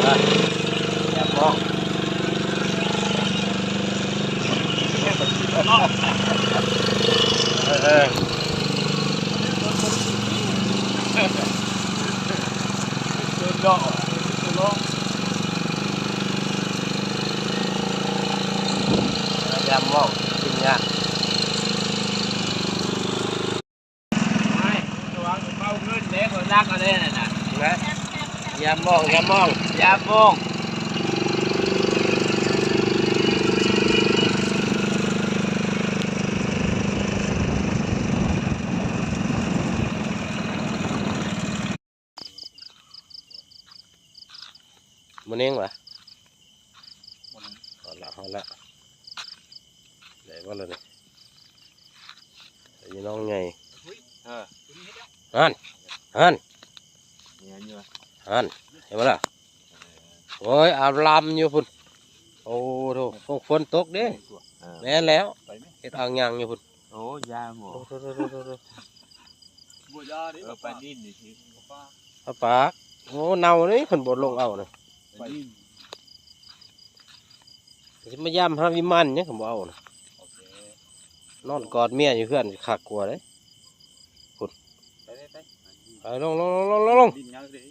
ຢ່າມອງ ເອີ ເອີ ຢ່າມອງ ກິນຍາກ. ໄປ ລະວັງເອົາເງິນເດ້ ຂ້ອຍລັກເອົາເດ້ນັ້ນນະ ນະ ຢ່າມອງ ຢ່າມອງ ຢ່າມອງ. ບໍ່ເໜັງຫວາ? ບໍ່ເໜັງ ຮອດລະ ຮອດລະ ໄດ້ບໍ່ລະນີ້? ໄດ້ຢູ່ນ້ອງໃຫຍ່ ເອີ ຫັ້ນ ຫັ້ນ ແມ່ນຢູ່ ຫັ້ນ ເຫັນບໍ່ລະ? ໂອ້ຍ ອາລຳຢູ່ພຸ້ນ ໂອ້ໂທ້ ຝົນຕົກເດ້ ເອີ ແມ່ນແລ້ວ ໄປແມ່ ເຮັດອ່າງຍ່າງຢູ່ພຸ້ນ. ໂອ້ ຢ່າໝໍ ໂອ້ໂທ້ ບໍ່ຢ່າເດ້ ເອີ ປານິນນີ້ຊິ ປາ ປາກ ໂອ້ ເນົ່າເດ້ ເພິ່ນບໍ່ລົງເອົານະ ປານິນ ຊິມາຢາມຫາວິມານຫຍັງ ຄັນບໍ່ເອົານະ ໂອເຄ ນອນກອດເມຍຢູ່ເຮືອນຄັກກວ່າເດ້ ພຸ້ນ ໄປ ໄປ ໄປ ໄປ ລົງ ລົງ ລົງ ລົງ ລົງ ດິນຍັງເດ້.